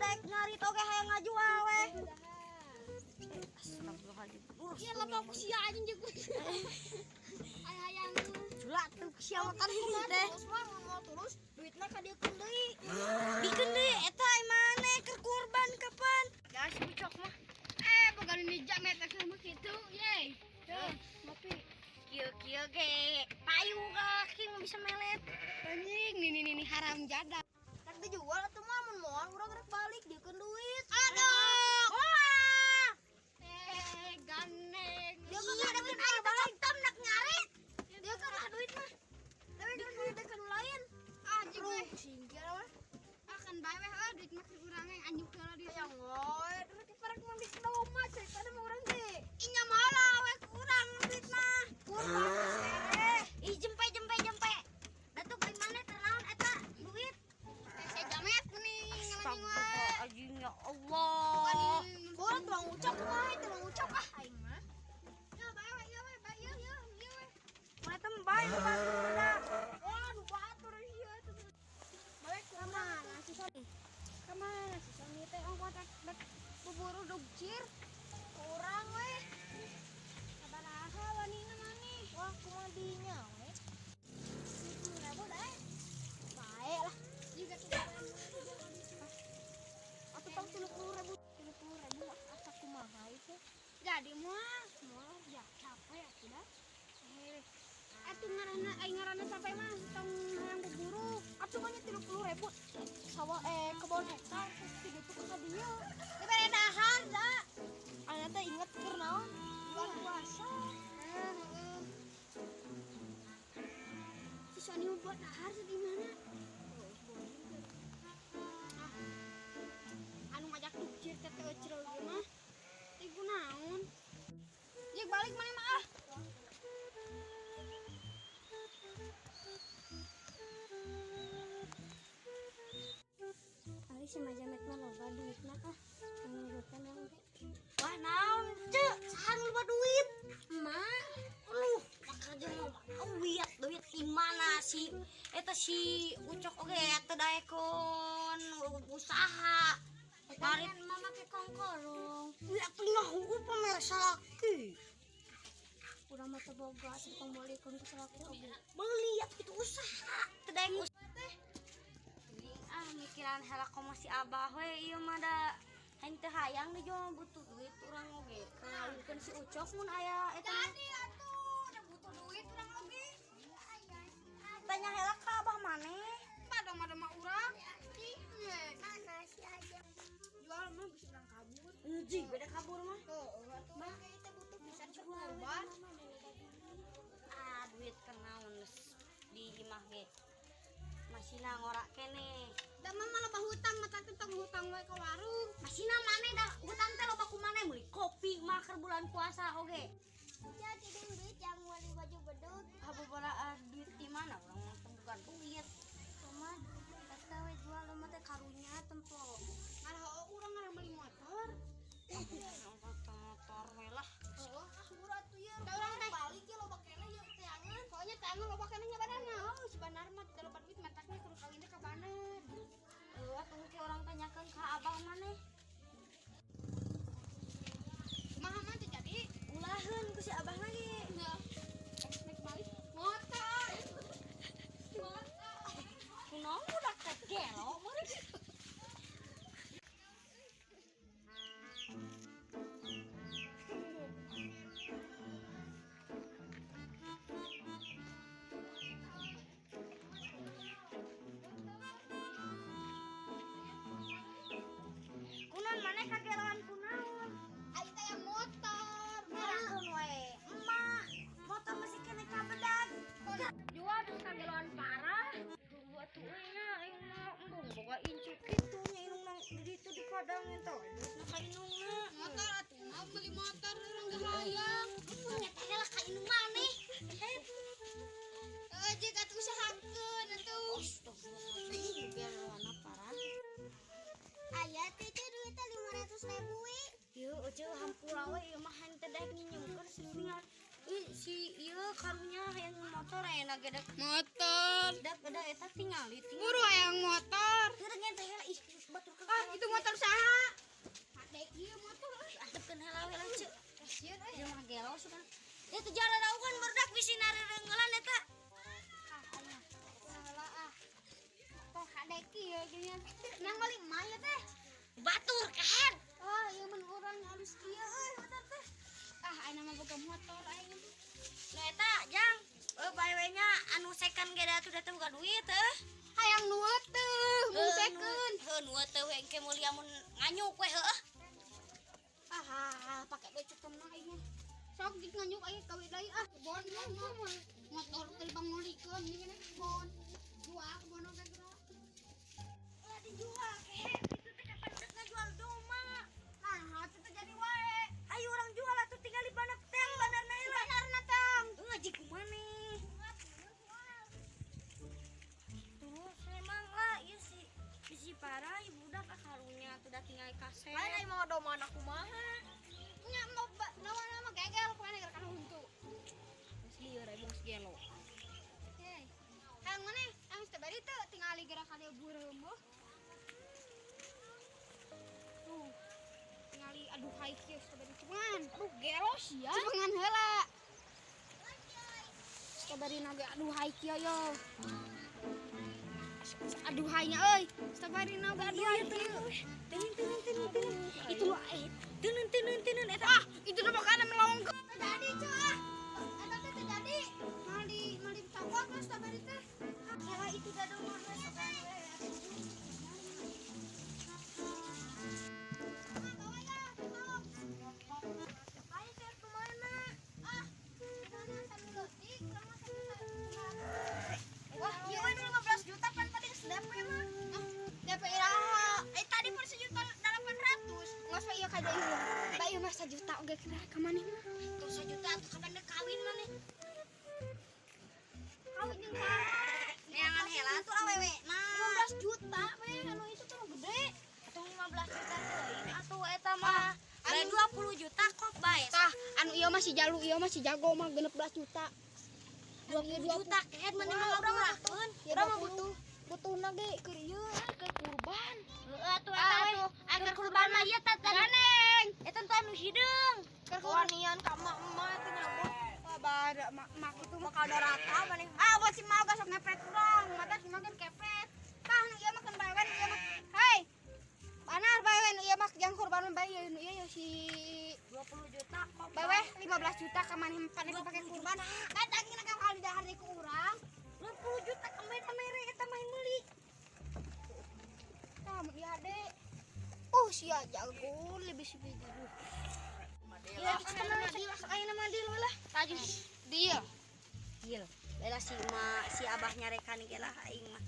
Daek ngarit oge hayang ngajual we. Astagfirullahaladzim. Iya lemah ku sia anjing jeung. Ay hayang. Jula tuh sia makan ini teh. Terus mah ngomong terus duitna ka dieukeun deui. Bikeun deui eta maneh keur kurban kapan? Gas Ucok mah. Eh, boga nu jamet teh mah kitu, ye. Tuh, ngopi. Kieu-kieu ge payu kaki mah bisa melet. Anjing, nih nih nih haram jadah. Rek dijual atuh mah mun moal urang rek balik dieukeun duit. Aduh. Wah. Eh, gandeng. Dia kan ada pun aing teh tam nak ngarit. Dia kan lah duit mah. Tapi kan duit teh kan lain. Anjing we. Singkir we. Akan bae we heuh duit mah keur urang ge anjuk heula dia. Yang woy, duit parek mah bisa domba ceritana mah urang ge. Inya malah we kurang duit mah. Kurban tereh. Ih jempe jempe jempe. Datuk ai maneh teh naon eta duit? Teh jamet kuning ngalangin we. Astagfirullahaladzim ya Allah. Kurang tuang ucap kumaha itu tuang ucap ah aing mah. Ya bae we ieu we bae ieu ieu ieu we. Mun eta mah bae nu batur da. Wah, nu batur ieu tuh. Balik kumaha si Sony? Kemana si Sony teh ongko rek rek buburu dugcir? Kurang we. Sabaraha wanina maneh? Wah, kumaha dinya we. 10.000 dae. Bae lah. Juga tuh Atuh tong 30.000. 30.000 mah asa kumaha itu. Jadi mah, moal ya capek atuh dah. Eh, atuh ngaranna aing ngaranna sampai mah tong hayang buburu. Atuh mah 30.000 sawah kebon hektar terus segitu ka dieu. Dibere dahar da. Ayeuna teh inget keur naon? Bulan puasa. Heeh. Si Sony mau buat dahar di mana? Ah. Anu ngajak dukcir teh teh euceul ieu mah. Teh kunaon? Jek balik maneh mah ah. Ari si Majamet mah loba duitna ah. Nurutan naon ge. Wah naon ceu, saha nu loba duit? Emak, Aduh, maka jeung loba duit, duit di mana si eta si Ucok oge teu daekon usaha. Mari mama ke kongkorong. Ya atuh nya heueuh pamer salaki. Urang mah teu boga tong bolikeun ku salaki oge. Beli atuh itu usaha, teu daek usaha teh. Ah mikiran heula komo si Abah we ieu mah da hain teu hayang dijual butuh duit urang oge. Kawinkeun si Ucok mun aya eta mah. Jadi atuh, udah butuh duit urang oge. Tanya heula ka Abah maneh. Padang mah mah urang. Mana si aja. Jual mah bisa urang kabur. Anjing, beda kabur mah. Heeh, atuh mah kita butuh pisan kurban. Ah, duit kenaon di imah ge. Masina ngorak keneh. Da mah malah loba hutang mata tentang hutang we ka warung. Masina maneh da hutang teh loba ku maneh meuli kopi mah keur bulan puasa oge. Ya tidak duit yang beli baju bedug. Habubara duit di mana urang mah teu bukan duit. Cuma eta we jual mah teh karunya tempo. Ngarah urang ngarah beli motor. Motor we lah. Heeh, ah urang atuh ieu. Da urang teh balik ye loba keneh ye teangan. Soalnya teangan loba keneh nya badanna. Oh, sebenar mah teu loba duit matakna kudu kawin teh ka Baner. Heuh atuh ke urang tanyakeun ka abah maneh. Kumaha mah teu jadi? Ulaheun ku si abah lagi. Heeh. Naik balik motor. Motor. Kunaon budak teh gelo meureun. Kunaon maneh kageloan kunaon? Aing teh yang motor. Ngerakeun we. Emak, motor masih kene kabedag. Jual terus kageloan parah. Tunggu atuh euy nya aing mah embung boga incu kitu nya inung nang di ditu di padang eta we duitna ka inungna. Motor atuh mah beli motor urang ge hayang. Nya teh lah ka inung maneh. Heeh, jeung atuh usahakeun atuh. Astagfirullahaladzim, geloan parah. Aya teh teh duitna 500.000 we. Ieu euceu hampura we ieu mah henteu daek nyinyumkeun sih tinggal Ih, si ieu karunya hayang motor aya ge dek. Motor. Dak da eta tingali tinggal. Buru hayang motor. Teu ngente heula ih batur ka. Ah, itu motor saha? Adek ieu motor euy. Antepkeun heula we lah ceu. Kasihan euy. Ieu mah gelo sugan. Itu jalan rauhan berdak bisi narerengelan eta. Ah, aing. Heula ah. Tong kadek ieu geuningan. Nang balik mah ya teh. Batur kehed. Ah, ieu mun urang alus kieu euy motor teh. Ah, aing mah boga motor aing. Nu eta jang, euy bae we nya anu second ge da atuh da teu boga duit heuh. Hayang nu teuh, mun second. Heuh nu teu we engke meuli amun nganyuk we heuh. Ah, pakai becek tenang aing mah. Sok dik nganyuk aing kawe deui ah. Bon mah motor teh pangulikeun ieu mah bon. Jual kebon oge geura. Ulah dijual kehed kitu teh kapan dek ngajual domba. Nah, itu teh jadi wae. Ayo urang jual atuh tinggal di bandar teh bandarna heula. Bandarna tang. Ngaji kumaneh. Terus emang lah ieu si bisi parah ieu budak ah karunya atuh da tinggal kaset. Lain aing mau domba anak kumaha. Nya mau naon mah gegel kumaha gara kana huntu. Geus lieur aya bos gelo. Hei. Hayang maneh? Hayang strawberry teu tingali geura ka dieu beureum beuh. Tuh. Tingali aduh hai kieu strawberry cepengan. Aduh gelo sia. Cepengan heula. Strawberry na ge aduh hai kieu yo. Aduh hai nya euy. Strawberry na ge aduh hai kieu. Tenin tenin tenin tenin. Itu lo tenin tenin tenin eta. Ah, itu udah makanan melong. Terjadi, cuy. Ah. Eta teh terjadi. Mal dicokot terus strawberry teh. Salah itu da domba we sogan we. Bawa ya, tolong. Ayo teh kemana? Ah, mana satu leutik sama satu. Wah, ieu we 15 juta pan paling sedap we mah. Ah, DP iraha. Eh tadi pun 1.800.000. Nggak usah iya kada ieu. Ba ieu mah 1 juta oge kira ka maneh mah. Tuh 1 juta atuh kapan dek kawin maneh? Kawin jeung saha? Neangan heula atuh awewe nah. 15 juta we anu itu tuh gede. Atuh 15 juta teuing atuh eta mah. Bae 20 juta kok bae. Tah, anu ieu mah si jalu ieu mah si jago mah 16 juta. 20 juta kehed maneh mah ngurangkeun. Ya Urang mah 20. butuh. Butuhna ge keur ieu keur kurban. Heeh atuh eta we. Agar kurban mah ieu tah Ganeng. Eta teh anu hideung. Keur kurban. Wanian ka emak-emak teh nyambut. Wah, bara mak mak itu mah Bakal doraka maneh. Ah, buat si mau sok ngepet urang, mata si mau kan kepet. Tah, nu ieu mah kan bae nu ieu mah. Hei. Banar bae nu ieu mah jang kurban mah bae nu ieu si 20 juta kok bae we 15 juta ka maneh pan pake kurban. Da dagingna ka kali dahar deui ku urang. 20 juta kembali mere eta mah meuli. Tah, mun ieu hade. Sia jago lebih sepi dulu. Ya, sok ayeuna mah deal lah. Tadi deal. Deal. Bela si ma si abah nyarekan ge lah aing mah.